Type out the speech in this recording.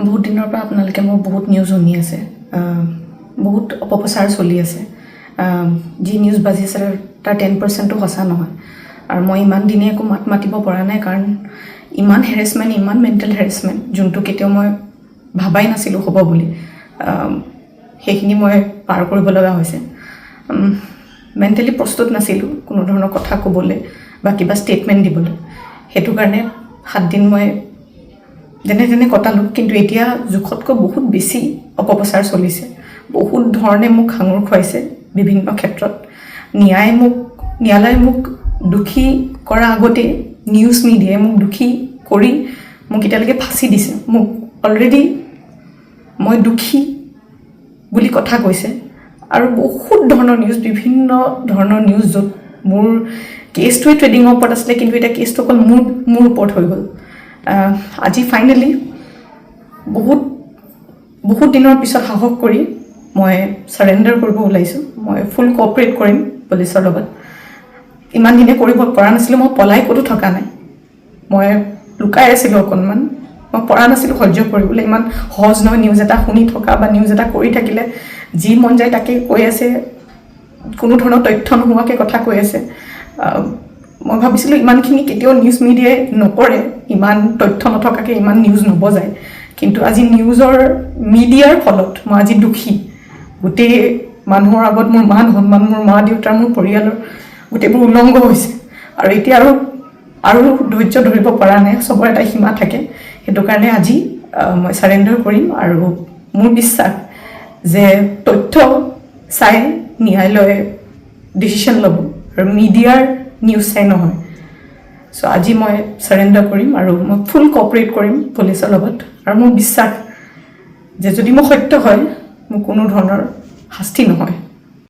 বহুত দিনৰ পৰা আপোনালোকে মোৰ বহুত নিউজ শুনি আছে। বহুত অপপ্ৰচাৰ চলি আছে। যি নিউজ বাজি আছে, তাৰ 10%-ও সঁচা নহয়। আৰু মই ইমান দিনে একো মাত মাতিব পৰা নাই, কাৰণ ইমান হেৰেছমেণ্ট, ইমান মেণ্টেল হেৰেছমেণ্ট, যোনটো কেতিয়াও মই ভাবাই নাছিলোঁ হ'ব বুলি, সেইখিনি মই পাৰ কৰিব লগা হৈছে। মেণ্টেলি প্ৰস্তুত নাছিলোঁ কোনো ধৰণৰ কথা ক'বলৈ বা কিবা ষ্টেটমেণ্ট দিবলৈ। সেইটো কাৰণে 7 দিন মই যেনে তেনে কটালোঁ। কিন্তু এতিয়া জোখতকৈ বহুত বেছি অপপ্ৰচাৰ চলিছে। বহুত ধৰণে মোক সাঙুৰ খুৱাইছে বিভিন্ন ক্ষেত্ৰত। ন্যায়ালয়ে মোক দোষী কৰাৰ আগতেই নিউজ মিডিয়াই মোক দোষী কৰি মোক এতিয়ালৈকে ফাঁচি দিছে। মোক অলৰেডি মই দোষী বুলি কথা কৈছে। আৰু বহুত ধৰণৰ নিউজ, বিভিন্ন ধৰণৰ নিউজ, য'ত মোৰ কেছটোৱে ট্ৰেডিঙৰ ওপৰত আছিলে, কিন্তু এতিয়া কেছটো অকল মোৰ ওপৰত হৈ গ'ল। আজি ফাইনেলি বহুত বহুত দিনৰ পিছত সাহস কৰি মই চাৰেণ্ডাৰ কৰিব ওলাইছোঁ। মই ফুল কোঅপাৰেট কৰিম পুলিচৰ লগত। ইমান দিনে কৰিব পৰা নাছিলোঁ। মই পলাই ক'তো থকা নাই, মই লুকাই আছিলোঁ অকণমান। মই পৰা নাছিলোঁ সহ্য কৰিবলৈ। ইমান সহজ নহয় নিউজ এটা শুনি থকা বা নিউজ এটা কৰি থাকিলে। যি মন যায় তাকে কৈ আছে, কোনো ধৰণৰ তথ্য নোহোৱাকৈ কথা কৈ আছে। মই ভাবিছিলোঁ ইমানখিনি কেতিয়াও নিউজ মিডিয়াই নকৰে, ইমান তথ্য নথকাকৈ ইমান নিউজ নবজায়। কিন্তু আজি নিউজৰ মিডিয়াৰ ফলত মই আজি দোষী। গোটেই মানুহৰ আগত মোৰ মান সন্মান, মোৰ মা দেউতাৰ, মোৰ পৰিয়ালৰ গোটেইবোৰ উলংঘ হৈছে। আৰু এতিয়া আৰু ধৈৰ্য ধৰিব পৰা নাই। চবৰে এটা সীমা থাকে। সেইটো কাৰণে আজি মই চাৰেণ্ডাৰ কৰিম। আৰু মোৰ বিশ্বাস যে তথ্য চাই ন্যায়ালয়ে ডিচিশ্যন ল'ব আৰু মিডিয়াৰ নিউজ চাই নহয়। চ' আজি মই চাৰেণ্ডাৰ কৰিম আৰু মই ফুল কোঅপাৰেট কৰিম পুলিচৰ লগত। আৰু মোৰ বিশ্বাস যে যদি মই সত্য হয়, মোৰ কোনো ধৰণৰ শাস্তি নহয়।